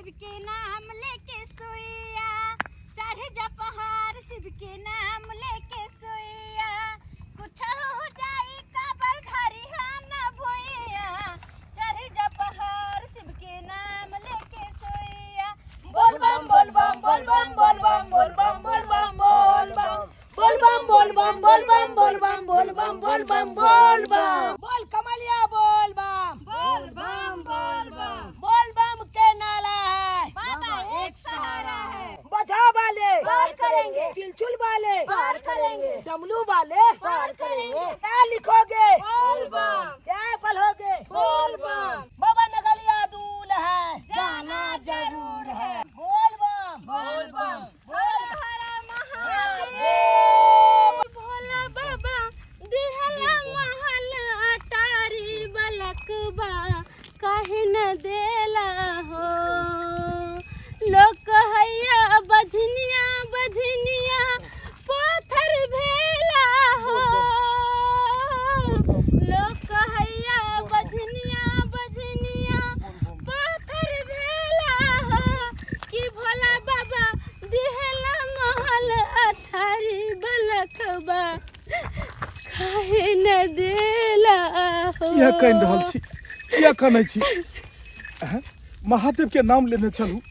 शिव के नाम लेके सोया, चढ़ जा पहाड़ शिव के नाम लेके सोया, कुछ हो जाई काबर धरी ना भुइया, चढ़ जा पहाड़ शिव के नाम लेके सोया। बोल बम बोल बम बोल बम बोल बम बोल बम बोल बम बोल बम बोल बम बोल बम बोल बम बोल बम बोल बम बोल बम बोल बम बोल कमलिया बोल बम बोल बम बोल बम बोल बम के नाला है, बाबा एक सहारा है, बजा वाले पार करेंगे, चिलचुल वाले पार करेंगे, डमलू वाले पार करेंगे, क्या लिखोगे, बोल बम, क्या पढ़ोगे, बोल बम, बाबा नगलिया दूल है, जाना जरूर है, बोल बम बोल बम, हर हर महादेव। भोला बाबा दिहला महल अटारी बलकबा काहे न देला हो, लोक हैया बझनिया बझनिया पाथर भेला हो, लोक हैया बझनिया बझनिया पाथर भेला हो, कि भोला बाबा दिहला महल अठारी बलकबा काहे न देला हो। किया कानि रहल छी, किया कानै छी? हैं? महादेव के नाम लेने चलू,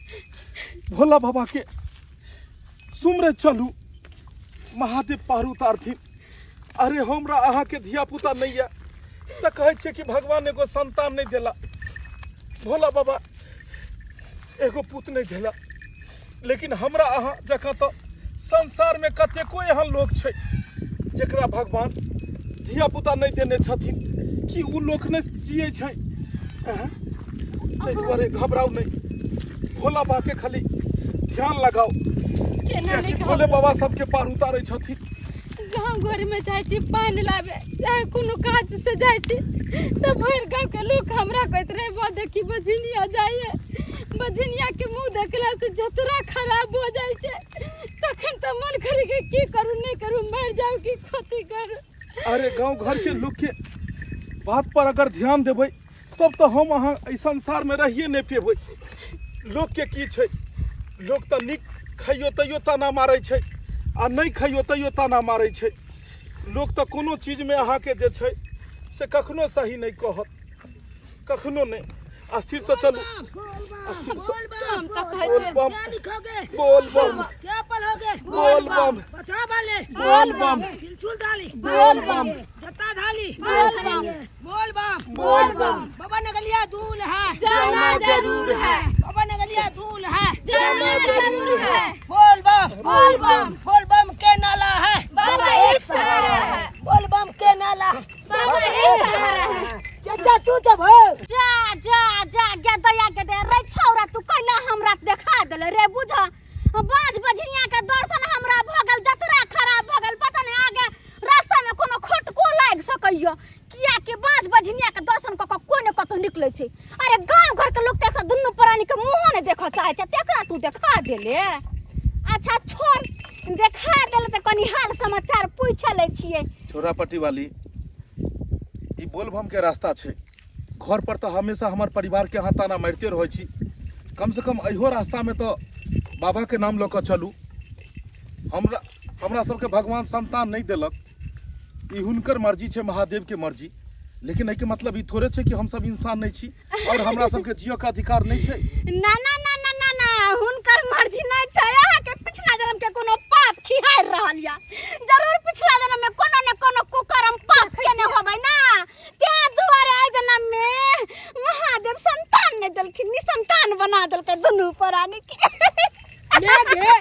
भोला बाबा के सुमरे चलू, महादेव पार उतारथिन। अरे हमरा अहाँ के धिया पुता नहीं है तऽ कहै छियै कि भगवान एगो संतान नहीं देला, भोला बाबा एगो पुत नहीं देला, लेकिन हमरा अहाँ जकाँ तऽ संसार में कतेको एहन लोक छै जकरा भगवान धिया पुता नहीं देने छथिन, कि उ लोक नहीं जियै छै। अहाँ ताहि दुआरे घबराउ नहीं, भोला बाबा के खाली ध्यान लगाउ, केना कियाकि नहि भोले बाबा सबके पार उतारै छथिन। गाँव घर में जाइ छी पानि लाबे चाहे कोनो काज से जाइ छी तऽ भरि गाँव के लोक हमरा कहैत रहे बा देखी बझनिया जाइए, बझनिया के मुँह देखला से जतरा खराब हो जाइ छै, तखन तऽ मन करे कि की करू नहि करू, मरि जाउ कि कथी करू। अरे गांव घर के लोग के बात पर अगर ध्यान देबै तब तऽ हम अहाँ एहि संसार में रहिए नहि पेबै। लोक के की छै, लोक तऽ नीक खइयो तैयो ताना मारै छै आ नहि खइयो तैयो ताना मारै छै। लोक तऽ कोनो चीजमे अहाँके जे छै से कखनो सही नहि कहत, कखनो नहि। आ सिरसँ चलू, आ सिरसँ बोल बम हम तऽ कहै बोल छियै बम क्या लिखोगे, बोल बम क्या पढ़ोगे, बोल बम बचा वाले बोल बम तिलचुल डाली बोल बम जत्ता धाली बोल बम बोल बम बोल बम बाबा नगलिया दूल है, जाना जरूर है, बाबा नगलिया दूल है, जाना जरूर है, बोल बम बोल बम बोल बम के नाला है, बाबा एक सहारा है, बोल बम के नाला, बाबा एक सहारा है। चाचा तू जब हो जा जा जा गे दया के दे रे छौरा, तू कैला हमरा देखा देले रे, बुझ बाज बझनिया के दर्शन हमरा भ गेल, जतरा खराब भ गेल, पता नहीं आगे रास्ता में कोनो खटको लागि सकैया, किया कि बाज बझनिया के दर्शन क क कोई ने कतौ निकलै छै। अरे गांव घर के लोक त एकरा दुनू प्राणी के मुंहो ने देखऽ चाहै छै, तेकरा तू देखा देले। अच्छा छोड़, देखा देले त कनी हाल समाचार पूछ लै छियै। छोरा पट्टी वाली, ई बोलबम के रास्ता छै, घर पर तऽ हमेशा हमर परिवार के अहाँ ताना मारिते रहै छी, कम से कम एहो रास्ता में तऽ बाबा के नाम लऽ कऽ चलू। हमरा हमरा सबके भगवान संतान नहि देलक, ई हुनकर मर्जी छै, महादेव के मर्जी, लेकिन एहिके मतलब ई थोड़े छै कि हम सब इंसान नहि छी और हमरा सबके जियऽ के अधिकार नहि छै। ना ना ना ना ना ना, हुनकर मर्जी नहि छै। अहाँ के पिछला जन्म के कोनो पाप खिहार रहल या, जरूर पिछला जन्म में कोनो ने कोनो कुकर्म पाप केने होबै ना, ते दुआरे एहि जन्म में महादेव संतान नहि देलखिन, निसंतान बना देलकै दुनू प्राणी के। मेघे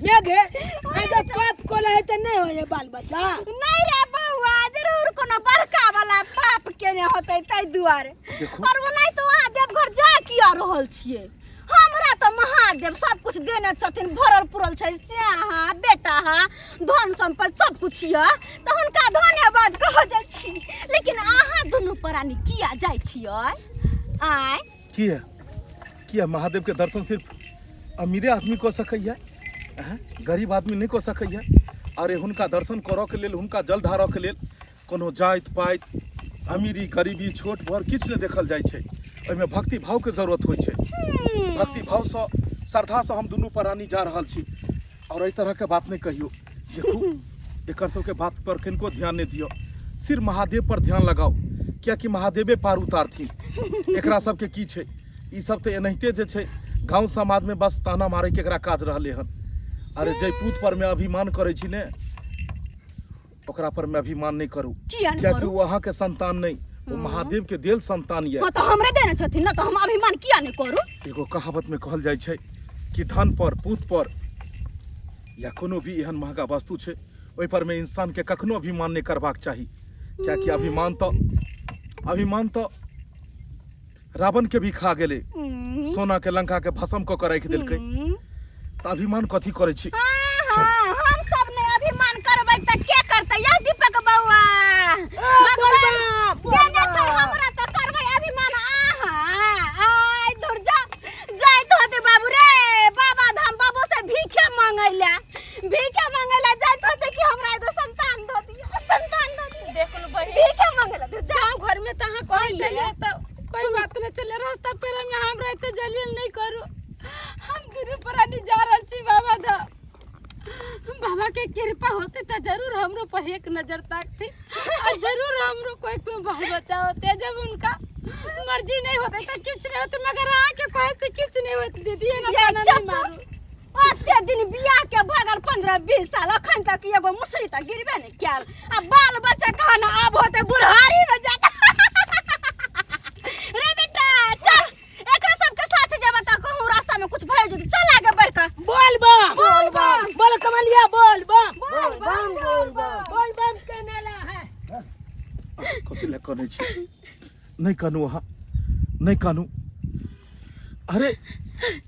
मेघे अगर पाप कोला है त नहीं होए बाल बच्चा। नहीं रे बउआ, जरूर कोनो बड़का वाला पाप केने होतै ताहि दुआरे। देखू। और ओनाहि तो अहाँ देवघर जा किया रहल छियै? हमरा तऽ महादेव सब कुछ देने छथिन, भरल पुरल छै, से अहाँ बेटा अहाँ धन सम्पत्ति सब कुछ यऽ, तऽ हुनका धन्यवाद कह जाइ छी, लेकिन अहाँ दुनू प्राणी किया जाइ छियै? आँय किया किया महादेव के दर्शन सिर्फ अमीरे आदमी कऽ सकैया, हैं? गरीब आदमी नहि कऽ सकैया? अरे हुनका दर्शन करऽ के लेल, हुनका जल ढारऽ के लेल कोनो जाति पाति अमीरी गरीबी छोट बड़ किछु नहि देखल जाइ छै, ओहिमे भक्ति भावके जरूरत होइ छै। भक्ति भावसँ श्रद्धासँ हम दुनू प्राणी जा रहल छी और एहि तरहके बात नहि कहियौ। देखू एकर सबके बात पर कनिको ध्यान नहि दियौ, सिर्फ महादेव पर ध्यान लगाउ, कियाकि महादेवे पार उतारथिन। एकरा सबके की छै, ई सब तऽ एनाहिते जे छै गाँव समाजमे बस ताना मारैके एकरा काज रहलै हन। अरे जै पूत पर मे अभिमान करै छी ने, ओकरा पर मे अभिमान नहि करू, किया नहि कियाकि करू? ओ अहाँके संतान नहि, ओ महादेव के देल संतान यऽ। हाँ तऽ हमरे देने छथिन ने, तऽ हम अभिमान किया नहि करू? एगो कहावत में कहल जाइ छै कि धन पर, पूत पर या कोनो भी एहन महगा वस्तु छै, ओहि पर में इंसान के कखनो अभिमान नहि करबाक चाही, कियाकि अभिमान तऽ रावण के भी खा गेलै, सोना के लंका के भस्म कऽ के राखि देलकै। तऽ अभिमान कथी करै छी? हाँ, हाँ, हम सब नहीं अभिमान करबै तऽ के करतै या दीपक बौआ? भगवान देने छै हमरा तऽ करबै अभिमान। आहा आइ दूर जा जाइत होते बाबू रे बाबा धाम, बाबू से भीखे मांगै ला, भीखे मांगै ला जाइत होते कि हमरा एगो संतान दऽ दिअ, संतान दऽ दिअ। देखलू बहिन, भीखे मांगै ला दूर जा। गाँव घर में तो अहाँ कहै आइए। छलियै तऽ कोई बात नहीं चले, रास्ता पर में हम रहते जलियल नहीं करू। हम दुनू प्राणी जा रहल छी बाबा धाम। बाबा के कृपा होते तो जरूर हमरो पर एक नजर ताकते और जरूर हमरो कोई कोई बाल बच्चा होते। जब उनका मर्जी नहीं होते तो किछ नहीं होते, मगर अहाँ के कहे से किछ नहीं होते दीदी, एना ये ताना नहीं चुप। मारू। ओते दिन बियाह के भऽ गेल 15-20 साल, अखन तक एगो मुसरी तऽ गिरबे नहि कयल, आ बाल बच्चा कहना आब होते बुढ़ारी में जाके। रे बेटा चल, एकरा सबके साथ जेबा तऽ कहूँ रास्ता में कुछ भए जेतै, चल आगे बढ़ कऽ। बोल बम बोल बम। बोल कमलिया बोल बम बोल बम बोल बम बोल बम के नाला है। कथी लए कनै छी? नहि कानू, अहाँ नहि कानू। अरे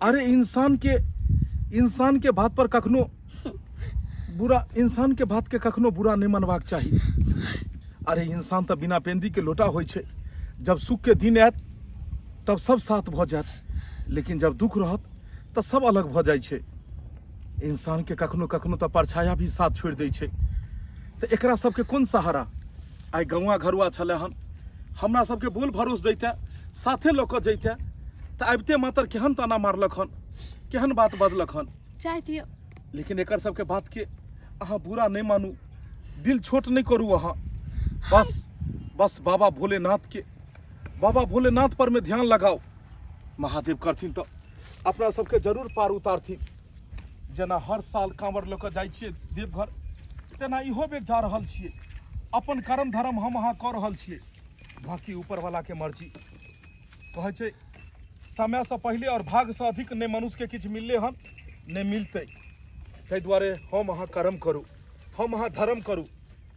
अरे इंसान के बात पर कखनो बुरा, इंसान के बात के कखनो बुरा नहि मनबाक चाही। अरे इंसान तऽ बिना पेंदी के लोटा होइ छै, जब सुख के दिन आयत तब सब साथ भऽ जायत, लेकिन जब दुख रहत तऽ सब अलग भऽ जाइ छै। इंसान के कखनो कखनो तऽ परछाया भी साथ छोड़ि दै छै, तऽ एकरा सबके कोन सहारा? आइ गौआ घरुआ छलै हन, हमरा सबके बोल भरोस दैते, साथे लऽ कऽ जैते, तऽ आबिते मातर केहन ताना मारलक हन, केहन बात बजलक हन। चाय दियौ। लेकिन एकर सबके बात के अहाँ बुरा नहि मानू, दिल छोट नहि करू अहाँ। बस बस बाबा भोलेनाथ के, बाबा भोलेनाथ पर में ध्यान लगाओ, महादेव करथिन तऽ अपना सबके जरूर पार उतारथिन। जेना हर साल कांवर लऽ कऽ जाइ छियै देवघर, तेना इहो बेर जा रहल छियै। अपन कर्म धर्म हम अहाँ कऽ रहल छियै, बाकी ऊपरवला के मर्जी। कहै छै समयसँ पहिले और भागसँ अधिक नहि मनुष्यके किछु मिललै हन, नहि मिलतै। ताहि दुआरे हम अहाँ कर्म करू, हम अहाँ धर्म करू,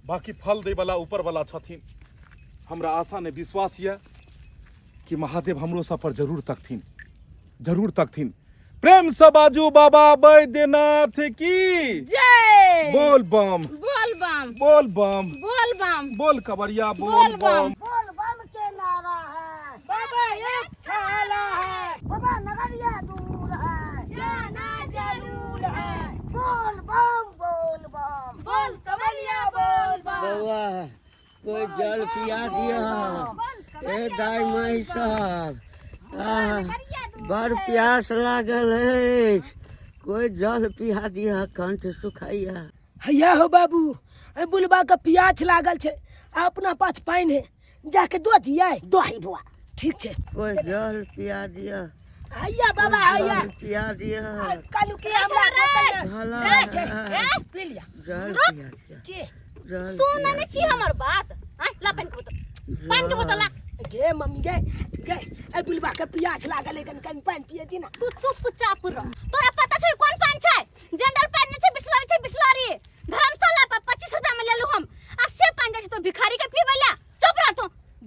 बाकी फल दैवला ऊपरवला छथिन। हमरा आशा नहि विश्वास यऽ कि महादेव हमरो सब पर जरूर तकथिन, जरूर तकथिन। प्रेम से बाजू बाबा बैद्यनाथ की जय। बोल बम बोल बम बोल बम बोल बम बोल कबरिया बोल बोल बम। बम। बोल बम के नारा है, बाबा एक छाला है, बाबा नगरिया दूर है, जाना जरूर है। बोल बम बोल बम बोल कमलिया बोल बम। बौआ कोई जल पिया दिया। ए दाई माई साहब, आह, बड़ प्यास लागल अछि, कोई जल पिया दिया, कंठ सुखाइया। हैया हो बाबू, ए बुलबा के प्यास लागल छै, आ अपना पास पानि है, जाके दो दिया। दही बुआ ठीक छै। कोई जल पिया दिया। हैया बाबा हैया जल पिया दिया। कालू के हमरा बोतल में भला दे छै। है। पी लिया। जल पिया दिया। के जल सुन पिया नहि छी हमर बात? आय ला पानि के बोतल, पानि के बोतल ला। गे मम्मी गे गे, ए बुलबा के प्यास लागल है, कनि कनि पानि पिए दी ना। तू चुपचाप रह, तोरा पता छै कोन पानि छै? जनरल पानि नहि छै, बिसलरी छै, बिसलरी। धर्मशाला पर 25 रुपया में लेलु हम, आ से पानि जाइ छै तो भिखारी के पीबै ला। चुप रह तू,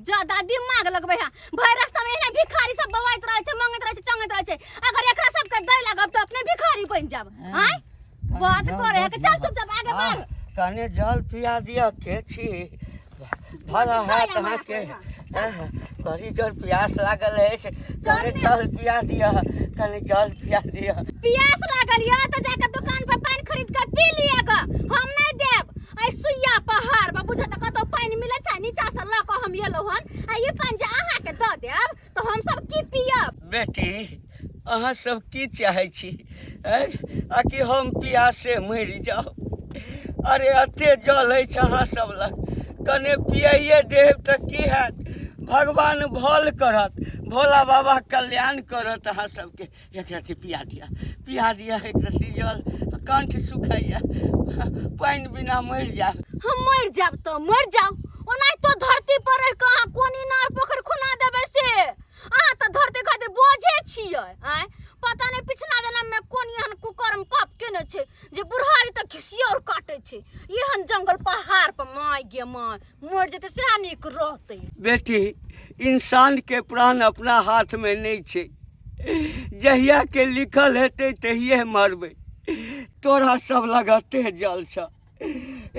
ज्यादा दिमाग लगबै है। भरि रास्ता में एहने भिखारी सब बौआइत रहै छै, मंगैत रहै छै, चंगैत रहै छै। अगर एकरा सबके दै लागब तऽ अपने भिखारी बनि जाब। आँय बात करे है के चल चुपचाप आगे बढ़। कने जल पिया दिया। के छी भला हाथ अहाँके? बड़ी जोर प्यास लागल अछि, कने जल पिया दिया, कने जल पिया दिया। प्यास लागल यऽ तऽ जाके दुकान पर पानि खरीद के पी लिअ ग, हम नहि देब। एहि सुइया पहाड़ पर बुझऽ तऽ कतौ पानि मिलै छै, नीचा से लऽ कऽ हम एलहुँ हन, आ ई पानि जे अहाँके दऽ देब तऽ हम सब की पियब? बेटी, अहाँ सब की चाहै छी आँय आ कि हम पियासे मरि जाउ अरे एते जल अछि अहाँ सब लग कने पियाइए देब तऽ की हैत भगवान भल करत भोला बाबा कल्याण करत अहाँ सबके एक रत्ती पिया दिअ पिया दिअ एक रत्ती जल कंठ सुखाइए पानि बिना मरि जायब हम मरि जायब तऽ मरि जाउ ओनाहितो धरती पर रहि कऽ अहाँ कोन इनार पोखरि खुना देबै से अहाँ तऽ धरती खातिर बोझे छियै आँय पता नहि पिछला जन्म में कोन एहन कुकर्म पाप केने छै जे बुढ़ारी तऽ घिसियोर काटै छै एहन जंगल पहाड़ पर माय गे माय मरि जेतै सएह नीक रहतै बेटी इंसान के प्राण अपना हाथ में नहीं छै जहिया के लिखल हेतै तहिये मरबै तोरा सब लगते जल छ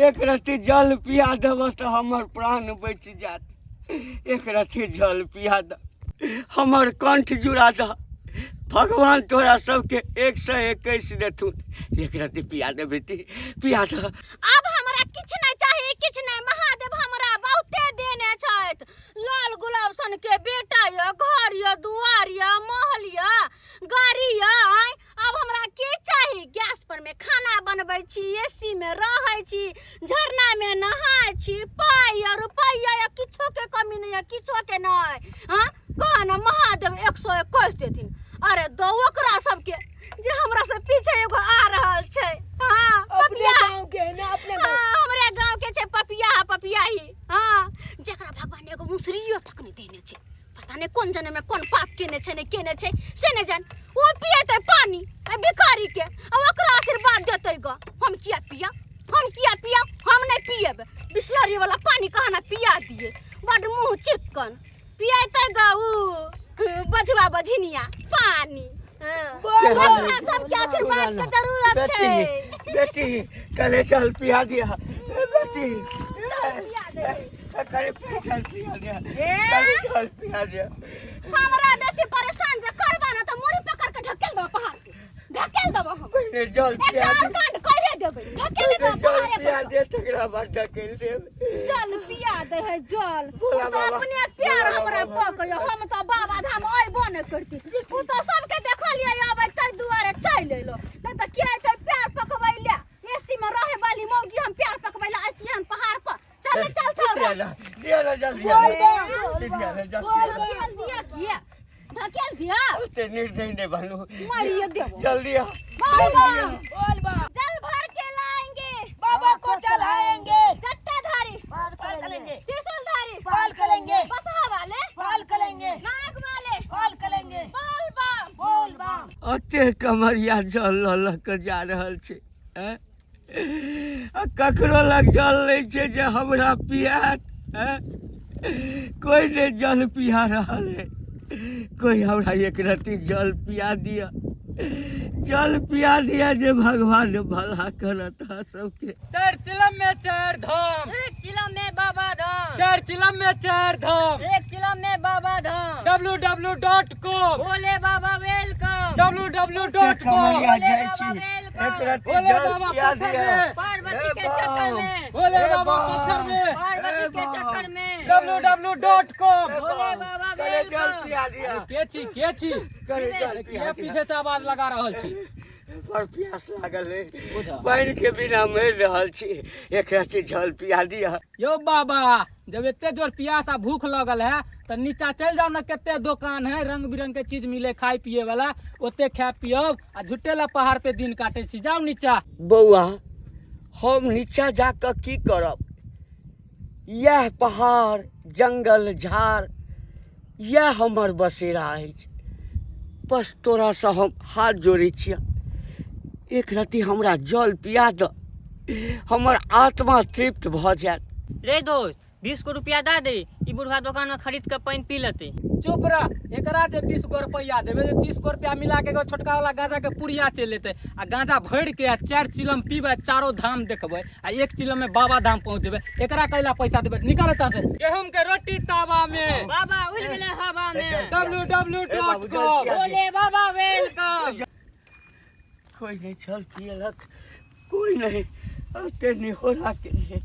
एक रत्ती जल पिया देबह तऽ हमर प्राण बचि जायत एक रत्ती जल पिया दह हमर कंठ जुड़ा दह भगवान तोरा सबके 121 देथुन एक रत्ती पिया दे बेटी पिया दह आब हमरा किछु नहि चाही किछु नहि महादेव हमरा बहुते देने छथि लाल गुलाब सन के बेटा यऽ घर यऽ दुआर यऽ महल यऽ गाड़ी यऽ आँय आब हमरा की चाही गैस पर में खाना बनबै छी एसी में रहै छी झरना में नहाय छी पाइ यऽ रुपैआ यऽ किछो के कमी नहि यऽ किछो के नहि हाँ कह ने महादेव 121 देथिन अरे दो ओकरा सबके जे हमरा से पीछे एगो आ रहल छै हाँ अपने पपिया गांव के है ना अपने गांव हाँ, हमरे गांव के छै पपिया पपिया ही हाँ जकरा भगवान एगो मुसरियो तक नहीं देने छै पता नहीं कोन जन्म में कोन पाप केने छै नहीं केने छै से नहीं जान वो पियते पानी ए भिखारी के आ ओकरा आशीर्वाद देते ग हम किया पिया हम किया पिया हम नहीं पियब बिसलरी वाला पानी कहाँ ना पिया दिए बड मुंह चिकन पियते ग उ बझवा बझनिया पानी हाँ। ओकरा सबके आशीर्वाद के जरूरत छै बेटी बेटी कले जल पिया दिया ए बेटी पिया दे। करे जल पिया दिया करे जल पिया दिया हमरा बेसी परेशान जे करबा ना त मुड़ी पकड़ के ढकेल देबो पहाड़ से ढकेल देबो हम पहले जल एकटा पिया और दे कांड करे देबै ढकेल पहले देबो जल पहाड़े पिया पर दे तकरा बाद ढकेल देब जल पिया दे है जल भोला उ तो बाबा, अपने प्यार भोला हमरा बाबा। पकड़ हम तो बाबा धाम अइबो नहि करती उ तो सबके देखलियै अबै तै दुआरे चलि एलो नहि तऽ के अइतै प्यार पकबै ले एसी में रहे वाली मौगी हम प्यार पकबै ले अइतियै पहाड़ पर चल चल चल दिया ना दिया ना जल दिया बोल दिया ना जल पिया ढकेल दिया किया ढकेल दिया ओते निर्दयी नहीं बनू मारिए देबो जल्दी आ बोल जल्दी आ। बोल बा जल भर के लाएंगे बाबा को चढ़ाएंगे चट्टाधारी पार करेंगे त्रिशूलधारी पाल करेंगे बसहा वाले पाल करेंगे नाग वाले पाल करेंगे बोल बम बोल बम ओते कमरिया जल लऽ लऽ कऽ जा रहल छै आँय? आ ककरो लग जल नहि छै जे हमरा पियात आँय? कोइ नहि जल पिया रहल है कोइ हमरा एक रत्ती जल पिया दिअ जल पिया दिअ जे भगवान भला करत अहाँ सबके चार चिलम में चार धाम एक चिलम में बाबा धाम चार चिलम में चार धाम एक चिलम में Baba Dham W W dot com Bhole Baba welcome W W dot com कमरिया जाइ छी एक रत्ती भोले जल बाबा पिया पत्थर दिअ में पार्वती ए के चक्कर बाम। में भोले ए बाबा बाम। पत्थर में पार्वती के ए बाम। चक्कर में डब्ल्यू डब्ल्यू डॉट कॉम भोले बाबा करे जल welcome पिया दिअ के छी के छी करे जल पिया के दिअ पीछे से आवाज लगा रहल छी बड़ प्यास लागल है पानि के बिना मरि रहल छी एक रत्ती जल पिया दिअ यो बाबा जब एते जोर प्यास आ भूख लगल है तऽ नीचा चलि जाउ ने कते दोकान है रंग बिरंग के चीज मिले खाय पिए वाला ओते खाय पियब आ झुट्टे ला पहाड़ पे दिन काटे छी जाउ नीचा बौआ हम नीचा जा कऽ की करब इएह पहाड़ जंगल झाड़ इएह हमर बसेरा अछि बस तोरासँ हम हाथ जोड़ै छियह एक रत्ती हमरा जल पिया दऽ हमर आत्मा तृप्त भऽ जायत रे दोस्त 20 गो रुपया दे दे ई बुढ़वा दुकान में खरीद के पानि पी लेते चुप रह एकरा जे 20 गो रुपया देबै जे 30 गो रुपया मिला के एगो छोटका वाला गांजा के पुड़िया चलि एतै आ गांजा भरि के आ चारि चिलम पीबै चारो धाम देखबै आ एक चिलम में बाबा धाम पहुंच जेबै एकरा कैला पैसा देबै निकाल एतऽ से गेहूं के रोटी तावा में बाबा उड़ गेले हवा में डब्ल्यू डब्ल्यू डॉट कॉम भोले बाबा welcome कोई नहीं जल पियलक कोई नहीं ओते निहोरा के लिए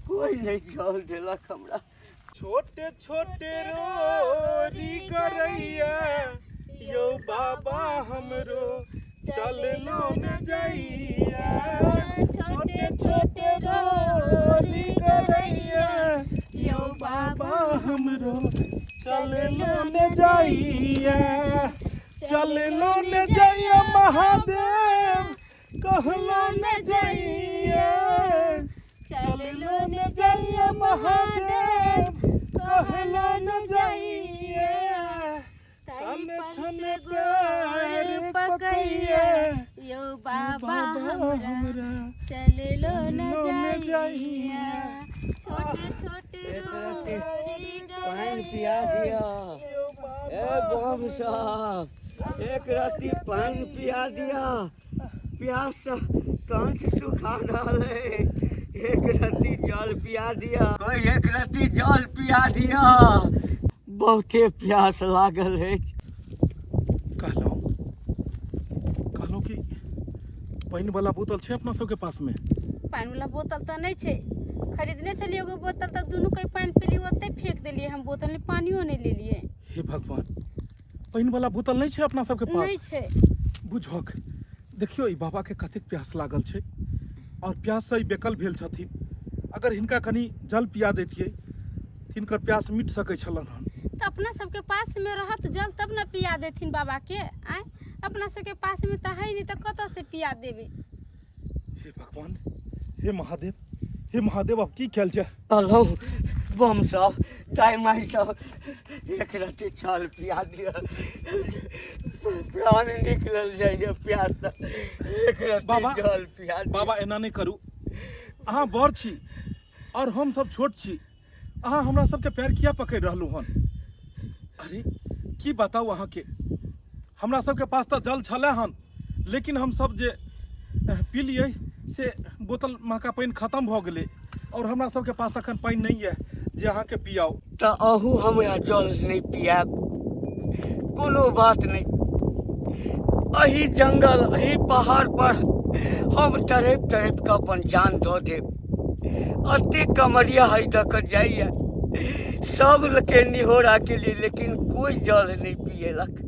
कोई नहीं जल देलक हमरा छोटे छोटे रोरी करैया यौ बाबा हमरो चललो न जाइया छोटे छोटे रोरी करैया यौ बाबा हमरो चललो न जाइया चललो न जाइया महादेव कहलो न जाइया चललो न जाइया महादेव कहलो न जाइया छन छन पैर पकैया यौ बाबा हमरा हमरा चललो न चललो न जाइया छोटे छोटे रोरी पानि पिया दिअ ए बम साहब एक रत्ती पानि पिया दिअ प्यास सँ कंठ सुखा रहल है एक रत्ती जल पिया दिअ कोई एक रत्ती जल पिया दिअ बहुते प्यास लागल अछि कहलहुँ कहलहुँ कि पानि वाला बोतल छै अपना सबके पासमे पानि वाला बोतल तऽ नहि छै खरीदने छलियै एगो बोतल तऽ दुनू कोइ पानि पीलियै ओतहि फेंक देलियै हम बोतल नहि पानियो नहि लेलियै हे भगवान पानि वाला बोतल नहि छै अपना सबके पास नहि छै बुझक देखियौ ई बाबा के कतेक प्यास लागल छै और प्यास से ई बेकल भेल छथिन अगर हिनका कनि जल पिया दैतियै तऽ हिनकर प्यास मिट सकै छलनि हन तऽ अपना सबके पास में रहत जल तब ने पिया देथिन बाबा के आँय अपना सबके पास में तऽ है नहीं तऽ कतऽ से पिया देबै हे भगवान हे महादेव हे महादेव अब की कयल जाय हेलो बम सब दाइ माइ सब एक रत्ती जल पिया दिअ प्राण निकलल जाइए प्यास सँ। एक रत्ती बाबा, जल पिया दिअ बाबा एना नहि करू अहाँ बड़ छी और हम सब छोट छी अहाँ हमरा सबके पैर किया पकड़ि रहलहुँ हन अरे की बताउ अहाँके हमरा सबके पास तऽ जल छलै हन लेकिन हम सब जे पीलियै से बोतल महका पानि खतम भऽ गेलै आओर हमरा सबके पास अखन पानि नहि यऽ जे अहाँके पियाउ तऽ अहूँ हमरा जल नहि पियाएब कोनो बात नहि एहि जंगल एहि पहाड़ पर हम तड़पि तड़पि कऽ अपन जान दऽ देब एतेक कमरिया है दऽ कऽ जाइए सबके निहोरा के लिए लेकिन कोइ जल नहि पियेलक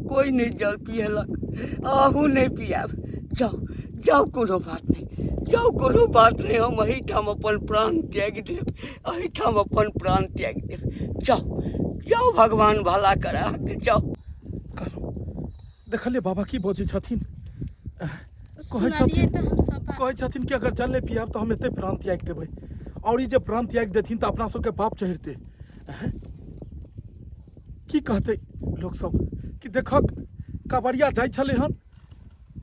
कोइ नहि जल पियेलक अहूँ नहि पियाएब जाउ जाउ कोनो बात नहि जाउ कोनो बात नहि हम एहिठाम अपन प्राण त्यागि देब एहिठाम अपन प्राण त्यागि देब जाउ जाउ भगवान भला करा जाउ कहलहुँ देखलियै बाबा की बजै छथिन कहै सुनलियै छथिन तऽ हम सब बात कहै छथिन कि अगर जल नहि पियाब तऽ हम एते प्राण त्यागि देबै आओर ई जे प्राण त्यागि देथिन तऽ अपना सबके पाप चढ़ितै की कहतै लोकसब कि देखक कांवरिया जाइ छलै हन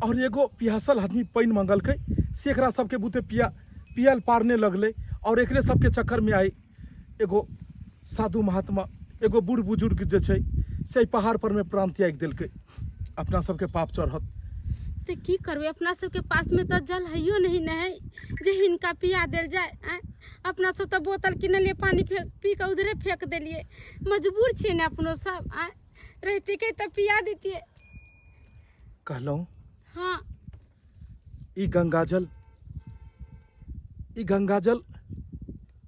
आओर एगो पियासल आदमी पानि मंगलकै से एकरा सबके बुते पिया पियल पार नहि लगलै आओर एकरे सबके चक्करमे आइ एगो साधु महात्मा एगो बूढ़ बुजुर्ग जे छै से एहि पहाड़ परमे प्राण त्यागि देलकै अपना सबके पाप चढ़त तऽ की करबै अपना सबके पासमे तऽ जल हैयो नहीं ने है जे हिनका पिया देल जाय आँय अपना सब तऽ बोतल किनलियै पानि फेक पी कऽ उधरे फेक देलियै मजबूर छियै ने अपनो सब आँय रहितिकै तऽ पिया दैतियै कहलहुँ हँ ई गंगाजल ई गंगाजल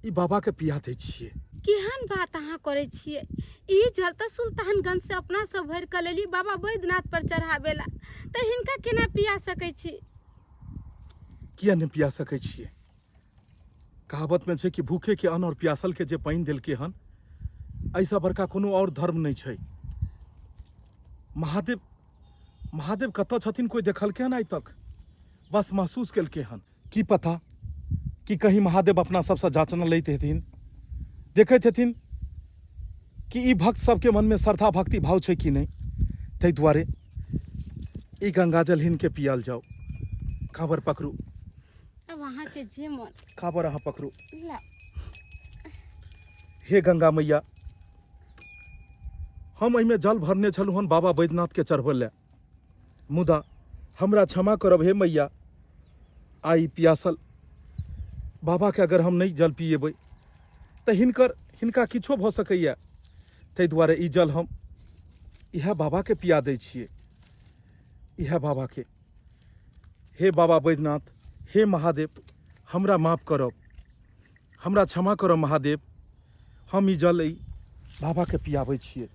ई बाबा के पिया दै छियै केहन बात अहाँ करै छियै ई जल तऽ सुल्तानगंज से अपना सब भरि कऽ लेली बाबा बैद्यनाथ पर चढ़ाबै ला तऽ हिनका केना पिया सकै छी किया नहि पिया सकै छियै कहावत में छै कि भूखे के अन्न और प्यासल के जे पानि देलकै हन एहिसँ बड़का कोनो और धर्म नहि छै महादेव महादेव कतऽ छथिन कोइ देखलकै हन आइ तक बस महसूस केलकै हन की पता कि कहीं महादेव अपना सबसँ जाचना लैत हेथिन देखैत हेथिन कि ई भक्त सबके मनमे श्रद्धा भक्ति भाव छै कि नहि ताहि दुआरे ई गंगाजल हिनके पियाल जाओ काँवर पकड़ू अब अहाँके जे मन काँवर अहाँ पकड़ू ला हे गंगा मैया हम एहिमे जल भरने छलहुँ हन बाबा बैद्यनाथके चढ़बै लए मुदा हमरा क्षमा करब हे मैया आइ पियासल बाबाके अगर हम नहि जल पिएबै तऽ हिनकर हिनका किछो भऽ सकैए ताहि दुआरे ई जल हम इएह बाबाके पिया दै छियै इएह बाबाके हे बाबा बैद्यनाथ हे महादेव हमरा माफ करब हमरा क्षमा करब महादेव हम ई जल एहि बाबाके पियाबै छियै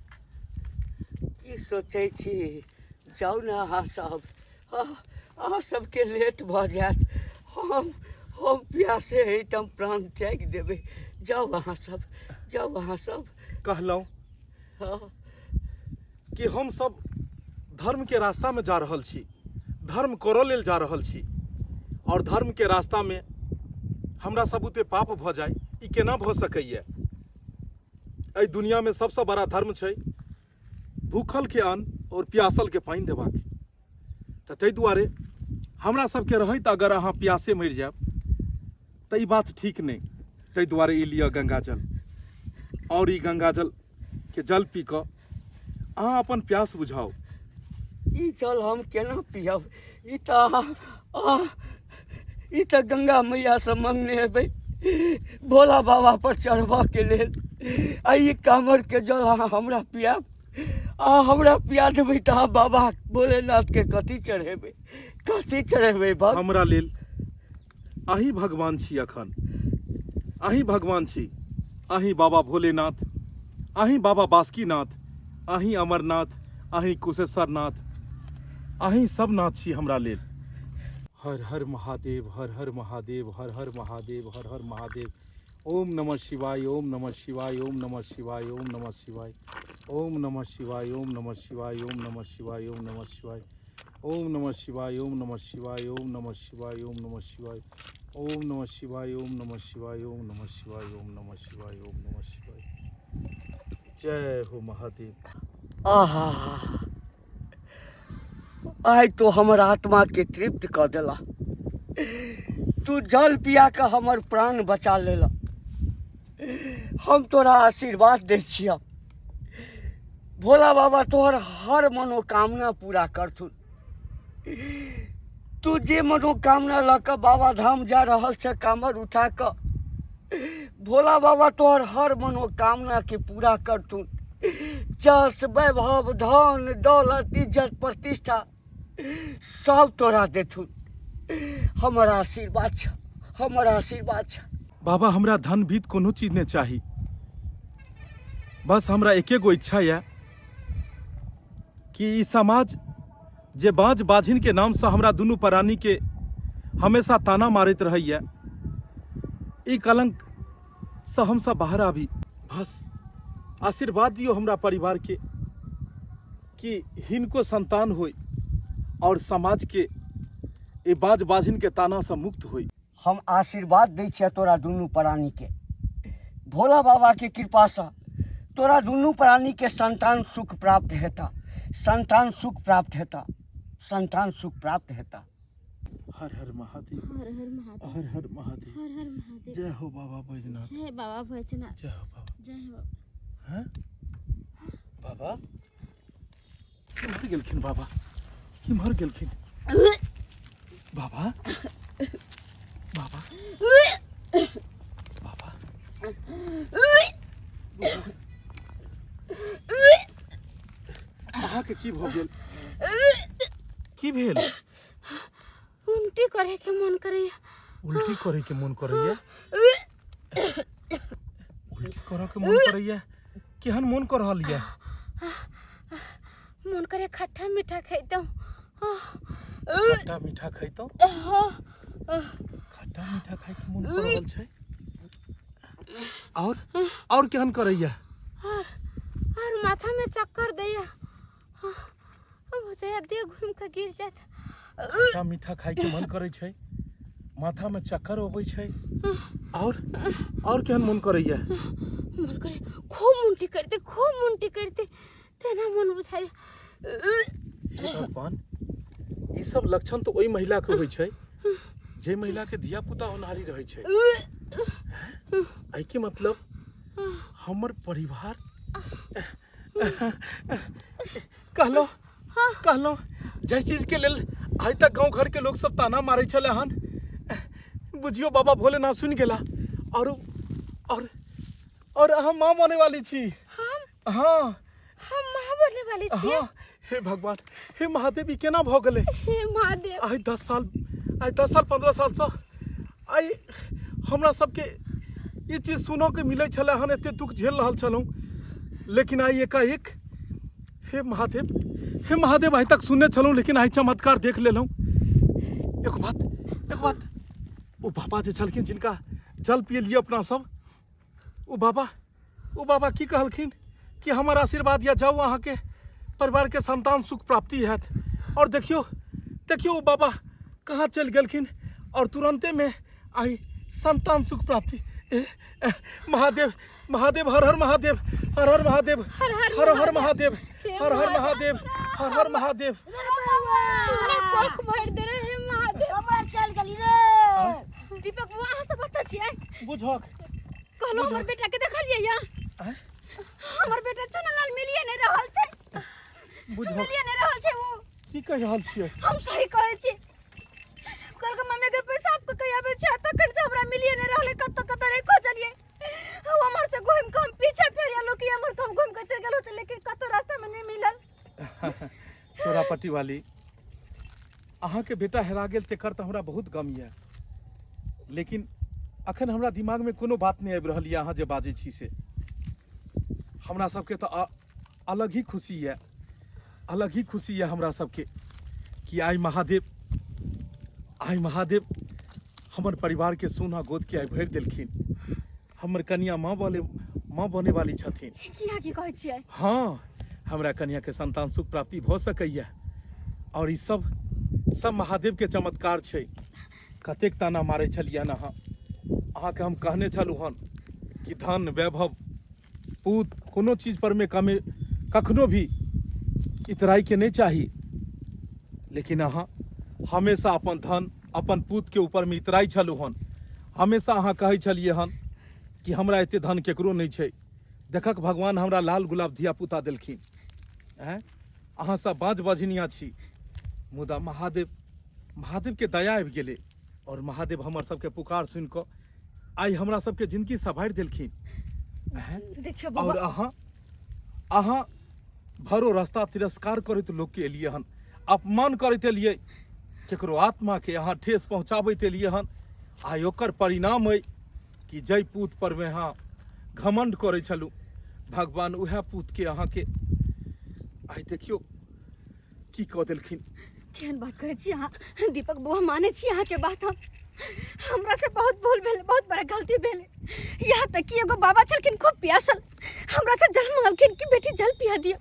की सोच सोचै छी जाउ ने अहाँ सब अहाँ सबके लेट भऽ जायत हम हम प्यासे एहिठाम प्राण त्यागि देबै जाउ अहाँ सब जाउ अहाँ सब कहलहुँ हँ कि हम सब धर्म के रास्ता में जा रहल छी धर्म करऽ लेल जा रहल छी और धर्म के रास्ता में हमरा सब बुते पाप भऽ जाय ई केना भऽ सकैए एहि दुनिया में सबसँ बड़ा धर्म छै भूखल के अन्न और प्यासल के पानि देबाक तऽ ताहि दुआरे हमरा सबके रहैत अगर अहाँ प्यासे मरि जायब तऽ ई बात ठीक नहि ताहि दुआरे ई लिअ गंगाजल और ई गंगाजल के जल पी कऽ अहाँ अपन प्यास बुझाउ ई जल हम केना पियब ई तऽ ई तऽ गंगा मैयासँ मंगने हेबै भोला बाबा पर चढ़बऽके लेल आ ई कामरके जल अहाँ हमरा पियाब अहाँ हमरा पिया देबै तऽ अहाँ बाबा भोलेनाथके कथी चढ़ेबै कथी चढ़ेबै भक्त हमरा लेल अहीं भगवान छी अखन अहीं भगवान छी अहीं बाबा भोलेनाथ अहीं बाबा बासुकीनाथ अहीं अमरनाथ अहीं कुशेश्वरनाथ अहीं सब नाथ छी हमरा लेल हर हर महादेव हर हर महादेव हर हर महादेव हर हर महादेव ओम नमः शिवाय ओम नमः शिवाय ओम नमः शिवाय ओम नमः शिवाय ओम नमः शिवाय ओम नमः शिवाय ओम नमः शिवाय ओम नमः शिवाय ओम नमः शिवाय ओम नमः शिवाय ओम नमः शिवाय ओम नमः शिवाय ओम नमः शिवाय ओम नमः शिवाय ओम नमः शिवाय ओम नमः शिवाय ओम नमः शिवाय जय हो महादेव आहा आइ तो हमर आत्मा के तृप्त कऽ देला तू जल पिया कऽ हमर प्राण बचा लेला हम तोरा आशीर्वाद दै छियह भोला बाबा तोहर हर मनोकामना पूरा करथुन तू जे मनोकामना लऽ कऽ बाबा धाम जा रहल छ कामर उठा कऽ भोला बाबा तोहर हर मनोकामना के पूरा करथुन जस वैभव धन दौलत इज्जत प्रतिष्ठा सब तोरा देथुन हमर आशीर्वाद छ हमर आशीर्वाद छ बाबा हमरा धन भीत कोनो चीज नहि चाही बस हमरा एके गो इच्छा यऽ कि ई समाज जे बाँझ बाझिन के नामसँ हमरा दुनू प्राणी के हमेशा ताना मारैत रहैया ई कलंक सँ हमसब बाहर आबी बस आशीर्वाद दियौ हमरा परिवार के कि हिनको संतान होय और समाज के ई बाँझ बाझिन के ताना सँ मुक्त होय हम आशीर्वाद दै छियै तोरा दुनू प्राणीके भोला बाबाके कृपासँ तोरा दुनू प्राणीके संतान सुख प्राप्त हेता संतान सुख प्राप्त हेता संतान सुख प्राप्त हेता हर हर महादेव हर हर महादेव हर हर महादेव हर हर महादेव जय हो बाबा बैजनाथ जय बाबा बैजनाथ जय हो बाबा जय हो बाबा हैं बाबा किम्हर गेलखिन बाबा किम्हर गेलखिन बाबा बाबा बाबा अहाँके की भऽ गेल की भेल उल्टी करे के मन करैया उल्टी करे के मन करैया उल्टी करऽ के मन करैया केहन मन कर रहल यऽ मन करे खट्टा मीठा खैतहुँ खट्टा मीठा खैतहुँ खट्टा मीठा खाइके मन कर रहल छै और और केहन करैया और माथा में चक्कर दैया बुझाया देह घूम के गिर जात खट्टा मीठा खाइके मन करै छै माथा में चक्कर अबै छै और और केहन मन करैया मन करे खूब उल्टी करते खूब उल्टी करते तेना मन बुझाया हे भगवान ई सब लक्षण तऽ ओहि महिला के होइ छै जे महिला के धिया पुता होनहारी रहै छै एहिके मतलब हमर परिवार कहलो कहलो जाहि चीज के लेल आइ तक गांव घर के लोग सब ताना मारे छले हन बुझियो बाबा भोलेनाथ सुनि गेला और और और अहाँ माँ बने वाली छी हम हाँ हम माँ बने वाली छी हाँ हे भगवान हे महादेव ई केना भऽ गेलै हे महादेव आइ 10 साल आइ 10 साल 15 सालसँ आइ हमरा सबके ई चीज सुनऽ के मिलै छलै हन एते दुख झेल रहल छलहुँ लेकिन आइ एकाएक हे महादेव, हे महादेव, आइ तक सुनने छलहुँ लेकिन आइ चमत्कार देख लेलहुँ। एक बात, एक बात, ओ बाबा जे छलखिन जिनका जल पियलियै अपना सब, ओ बाबा, ओ बाबा की कहलखिन कि हमर आशीर्वाद या जाउ अहाँके परिवारके संतान सुख प्राप्ति हैत। और देखियो, देखियो ओ बाबा कहाँ चलि गेलखिन और तुरंते में आई संतान सुख प्राप्ति। ए, ए, महादेव, महादेव, हर हर महादेव, हर हर महादेव, हर हर महादेव, हर हर महादेव, हर हर महादेव। हमरा कोख भरि दे रहे महादेव। कमर चल गेली रे। दीपक बुआ, अहाँ सब बता छियै? बुझक कहलहुँ हमर बेटा के देखलियै या? आँय? हमर बेटा चुनलाल मिलिए नहि रहल छै। बुझक मिलिए नहि रहल छै ओ। की कहि रहल छियै? हम सही कहै छी। कल के मम्मी के पेशाब के कहि आबै छै तखन से हमरा मिलिए नहि रहलै, कतऽ कतऽ नहि खोजलियै। हम हमर से घुमि कऽ हम पीछे फेर एलहुँ कि हमर हम घुमि कऽ चलि गेलहुँ तऽ, लेकिन कतौ रास्तामे नहि मिलल। चोरापट्टी वाली, अहाँके बेटा हेरा गेल तेकर तऽ हमरा बहुत गम यऽ, लेकिन अखन हमरा दिमागमे कोनो बात नहि आबि रहल यऽ। अहाँ जे बाजै छी से हमरा सबके तऽ अलग ही खुशी यऽ, अलग ही खुशी यऽ हमरा सबके कि आइ महादेव, आइ महादेव हमर परिवारके सोना गोदके आइ भरि देलखिन। हमर कनिया माँ बोले माँ बने वाली छथिन। किया की कहै छियै? हाँ, हमरा कनिया के संतान सुख प्राप्ति भऽ सकैया और ई सब सब महादेव के चमत्कार छै। कतेक ताना मारै छलियन अहाँ, अहाँके हम कहने छलहुँ हन कि धन वैभव पूत कोनो चीज पर में कमे कखनो भी इतराई के नहीं चाही, लेकिन अहाँ हमेशा अपन धन अपन पूत के ऊपर में इतराई छलहुँ हन। हमेशा अहाँ कहै छलियै हन कि हमरा एते धन केकरो नहीं छै, देखक भगवान हमरा लाल गुलाब धिया पुता देलखिन। हैं अहाँ सब बाँझ बझनिया छी, मुदा महादेव, महादेव के दया आबि गेलै और महादेव हमर सबके पुकार सुनि कऽ आइ हमरा सबके जिंदगी संभारि देलखिन। देखियौ और बाबा, अहाँ, अहाँ भरो रास्ता तिरस्कार करैत लोकके एलियै हन, अपमान करैत एलियै, केकरो आत्माके अहाँ ठेस पहुँचाबैत एलियै हन। आइ ओकर परिणाम अइ कि जै पूत पर में अहाँ घमंड करै छलहुँ, भगवान उएह पूतके अहाँके आइ देखियौ की कऽ देलखिन। केहन बात करै छी अहाँ दीपक बौआ? मानै छी अहाँके बात हम। हमरा से बहुत भूल भेल, बहुत बड़ा गलती भेल। यहाँ तक कि एगो बाबा छलखिन खूब प्यासल, हमरा से जल मांगलखिन कि बेटी जल पिया दिअ,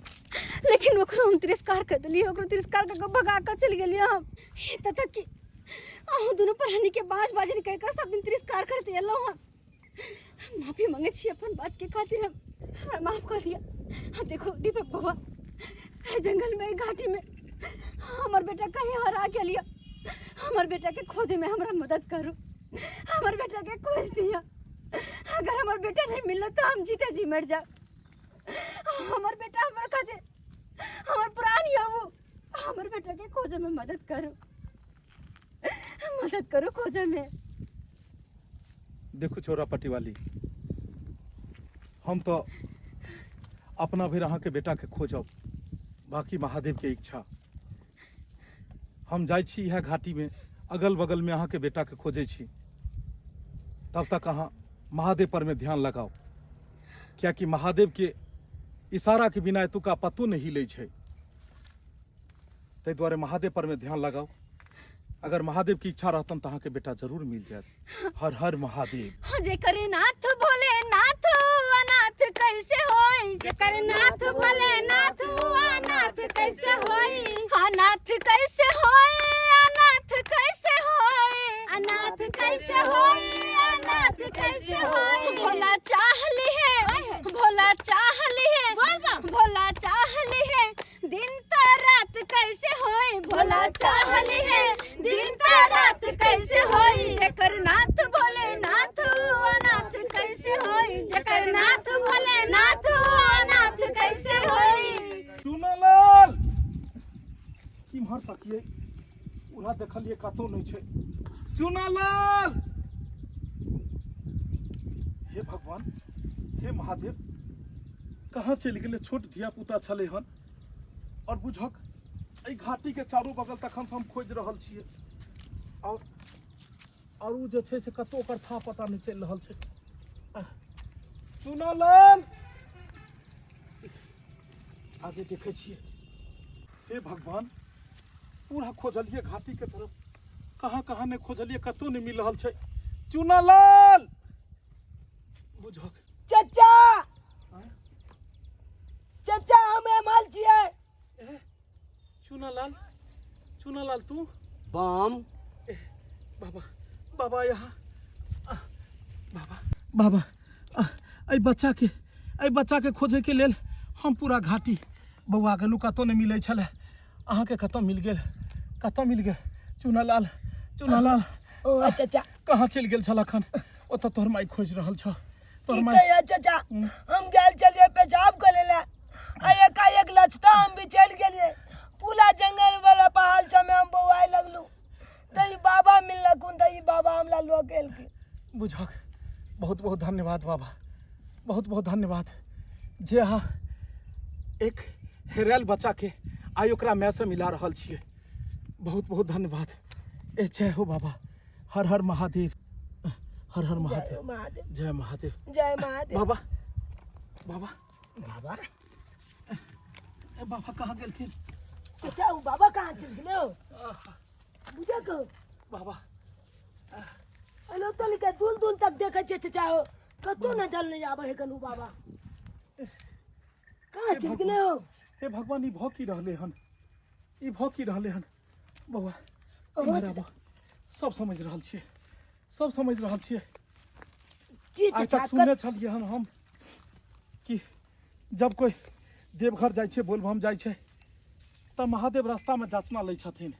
लेकिन ओकरो हम तिरस्कार कर देलियै, ओकरो तिरस्कार कऽ कऽ भगा कऽ चलि गेलियै हम। एतऽ तक कि अहूँ दुनू प्राणी के बाँस बाजन कहि कऽ सब दिन तिरस्कार करते एलहुँ हँ। माफी मांगे छी अपन बात के खातिर, हम हमरा माफ कर दिया। हाँ देखो दीपक बाबा, जंगल में घाटी में हमर बेटा कहीं हरा गेल, हमर बेटा के खोजे में हमरा मदद करू, हमर बेटा के खोज दिया। अगर हमर बेटा नहीं मिलल तो हम जीते जी मर जा। हमर बेटा हमर खातिर हमर प्राण है वो, हमर बेटा के खोजे में मदद करू, मदद करो खोजे में। देखो छोरा पटिवाली, हम तो अपना भरि अहाँके बेटाके खोजब, बाकी महादेव के इच्छा। हम जाइ छी इएह घाटीमे अगल बगलमे अहाँके बेटाके खोजै छी, तब तक अहाँ महादेव पर में ध्यान लगाओ, कियाकि महादेव के इशारा के बिना एतुका पत्तो नहीं हिलै छै। ताहि दुआरे महादेव पर में ध्यान लगाओ, अगर महादेव की इच्छा रहतन तो अहाँके बेटा जरूर मिल जायत। हर हर महादेव। हाँ, जेकर नाथ भोले नाथ अनाथ कैसे होई, जेकर नाथ भोले नाथ अनाथ कैसे होई, अनाथ कैसे होई, अनाथ कैसे होई, अनाथ कैसे होई, अनाथ कैसे होई। भोला चाहली है, भोला चाहली है, भोला चाहली है दिन त रात कैसे होई, भोला चाहली है दिन त रात कैसे होई, जेकर नाथ भोले नाथ अनाथ कैसे होई, जेकर नाथ भोले नाथ अनाथ कैसे होई। चुनलाल किम्हर तकिए, उहा देखलिए कतौ नहीं छै। चुनलाल, हे भगवान, हे महादेव, कहाँ चलि गेलै? छोट धिया पुता छलै हन। और बुझक एहि घाटी के चारू बगल तखन से हम खोजि रहल छियै और ओ जे छै से कतौ ओकर था पता नहि चलि रहल छै। चुनलाल, आगे देखै छियै। हे भगवान, पूरा खोजलियै घाटी के तरफ, कहाँ कहाँ नहि खोजलियै, कतहु नहि मिल रहल छै। चुनालाल बुझक। चचा, चचा, हम एमहर छियै। ए, चुनालाल, चुनालाल तू? बम। ए, बाबा, बाबा यहाँ, बाबा, बाबा, एहि बच्चाके, एहि बच्चाके खोजैके लेल हम पूरा घाटी बौआ गेलहुँ, कतहु नहि मिलै छलै। अहाँके कतऽ मिल गेल? कतऽ मिल गेल? चुनालाल, चुनालाल। ओ चचा। कहाँ चलि गेल छल अखन? ओतऽ तोहर माय खोजि रहल छह। तोहर की माय कहिया चचा, हम गेल छलियै पेशाब करे लए आ एकाएक लचता हम भी चलि गेलियै। पूरा जंगल वाला पहाड़ सबमे हम बौआए लगलू तऽ ई बाबा मिललखुन, तऽ ई बाबा हमरा लऽ गेलखिन। बुझक, बहुत बहुत धन्यवाद बाबा, बहुत बहुत धन्यवाद जे अहाँ एक हेरायल बच्चाके आइ ओकरा मायसँ मिला रहल छियै। बहुत बहुत धन्यवाद। ए जय हो बाबा, हर हर महादेव, हर हर जय महादेव, महादेव, जय महादेव, जय महादेव। बाबा, बाबा, बाबा, ए बाबा कहाँ गेलखिन? चचा, ओ बाबा कहाँ चलि गेलै? बुझक। बाबा। हेलो, तो लिखे दूर दूर तक देखै छियै चचा, हो कतौ नजर नहि आबै है। कनु बाबा कहाँ चलि गेलै हो? हे भगवान, ई भऽ की रहलै हन? ई भऽ की रहलै हन? बौआ, ओ इम्हर चचा। आबह। सब समझि रहल छियै, सब समझि रहल छियै। की आइ चचा? तक सुनने छलियै हन हम कि जब कोइ देवघर जाइ छै, बोलबम जाइ छै, तऽ महादेव रास्तामे जाचना लै छथिन,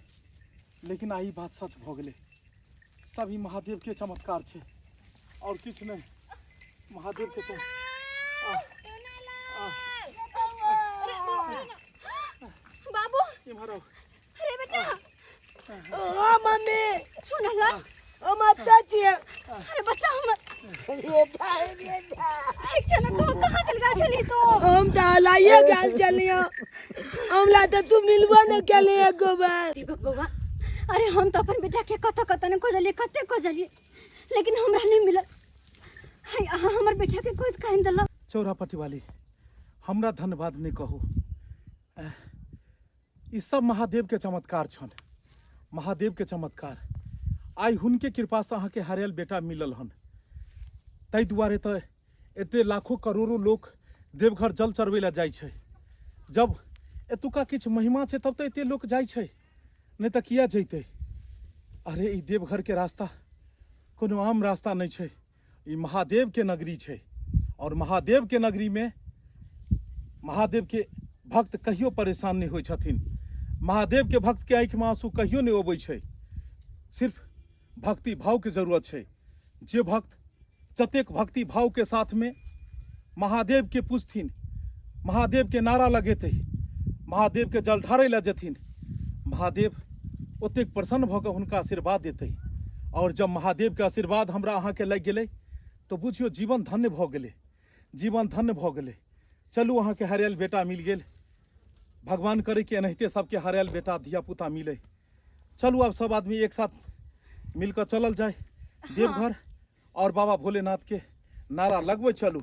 लेकिन आइ ई बात सच भऽ गेलै। सब ई महादेवके चमत्कार छै आओर किछु नहि। महादेवके चम आह, आह, बाबू, इम्हर आउ। अरे बेटा। ओ मम्मी। चुनालाल। हम एतऽ छियै। अरे बच्चा हमर। रे दाइ, रे दाइ। ठीक छै ने? तू कहाँ चल गेल छली तू? हम तऽ हलाइए गेल छलियै, हमरा तऽ तू मिलबो नहि केली एको बार। दीपक बौआ, अरे हम तऽ अपन बेटा के कतऽ कतऽ ने खोजलियै, कते खोजलियै, लेकिन हमरा नहि मिलल। हाय, अहाँ हमर बेटा के खोज काहे देलहुँ? चौरापट्टी वाली, हमरा धन्यवाद नहि कहू। ई सब महादेव के चमत्कार छन, महादेव के चमत्कार। आइ हुनके कृपासँ अहाँके हरायल बेटा मिलल हन। ताहि दुआरे तऽ एते लाखों करोड़ों लोक देवघर जल चढ़बै लए जाइ छै। जब एतुका किछु महिमा छै तब तऽ एते लोक जाइ छै, नहि तऽ किया जैतै? अरे ई देवघर के रास्ता कोनो आम रास्ता नहि छै, ई महादेव के नगरी छै और महादेव के नगरी में महादेव के भक्त कहियो परेशान नहि होइ छथिन। महादेव के भक्त के आँखि में आंसू कहियो नहि अबै छै। सिर्फ भक्ति भाव के जरूरत छै। जे भक्त जतेक भक्ति भाव के साथ में महादेव के पूजथिन, महादेव के नारा लगेतै, महादेव के जल ढारै लए जेथिन, महादेव ओतेक प्रसन्न भऽ कऽ हुनका आशीर्वाद देतै। और जब महादेव के आशीर्वाद हमरा अहाँके लागि गेलै तऽ बुझियौ जीवन धन्य भऽ गेलै, जीवन धन्य भऽ गेलै। चलू, अहाँके हरायल बेटा मिल गेल। भगवान करै कि एनाहिते सबके हरायल बेटा धियापुता मिलै। चलू, आब सब आदमी एक साथ मिलकऽ चलल जाय देवघर और बाबा भोलेनाथ के नारा लगबै चलू।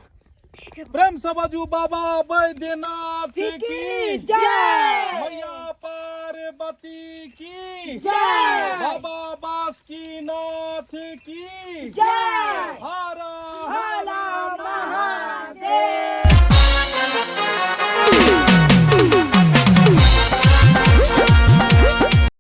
प्रेम से बाजू, बाबा बैद्यनाथ की जय, मैया पार्वती की जय, बाबा बासुकीनाथ की जय, हर हर महादेव।